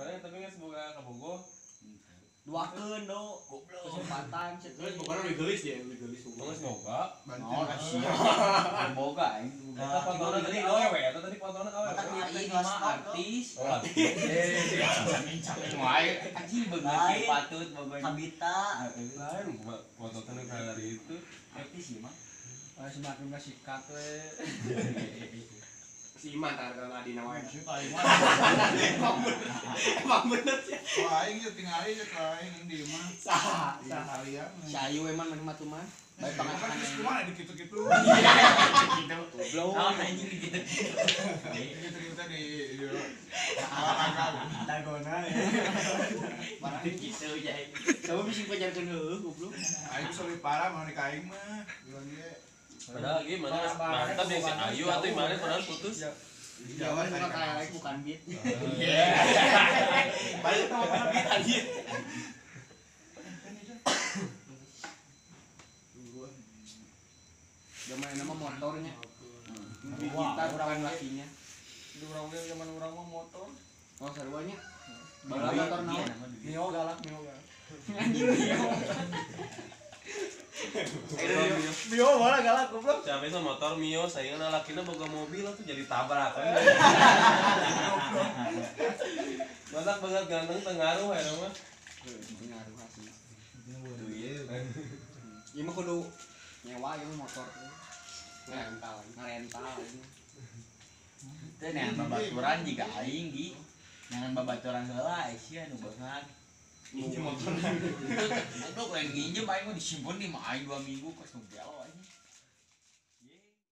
Mana tapi geus boga kabogoh. Duakeun do, goblok. Kesempatan Terus pokoknya udah gelis dia, udah gelis Geus boga. Oh, sia. Boga aing. Eta fontona tadi awewe, eta tadi fontona awewe. Aing mah artis. Oh, artis. Camin wae. Anjing beungeut patut boga. Kabita. Lain foto teh dari itu. Artis ieu mah. Semakin ngasikat we. Si Iman tangan Adina wae. Si Iman. Emang bener sih. Wah, aing ieu tingali jeung aing di imah. Saha, saha ya. Si Ayu emang mah tuh mah. Bae pangakan geus kumaha di kitu-kitu. Kitu. Goblok. Naon anjing di kitu-kitu. Kitu-kitu teh di olahraga. Dalgona ya. Barang kitu ya. Coba bisa pajarkeun heueuh goblok. Aing geus leuwih parah mun ka aing mah. Bilang ge. Padahal lagi mana mantap yang si Ayu atau gimana padahal putus. Jawa bukan kayak bukan beat. Iya. Padahal itu mah beat anjir. Zaman nama motornya. Kita bukan lakinya. Di urang ge zaman urang mah motor. Oh saruanya. Baheula motor naon? Mio galak, Mio galak. Anjing Mio. Mio malah galak goblok. Siapa sama motor Mio, saingan lalakina boga mobil tuh jadi tabrakan. Matak banget ganteng tengaruh ya mah. Pengaruh asli. Duit. Ieu mah kudu nyewa ieu motor. Ngarental, ngarental. Teu neangan babaturan jiga aing gi. Neangan babaturan heula sia nu beunghar. Nginjem motor. Goblok lain nginjem aing mah disimpen di mah aing 2 minggu kos nu gelo anjing.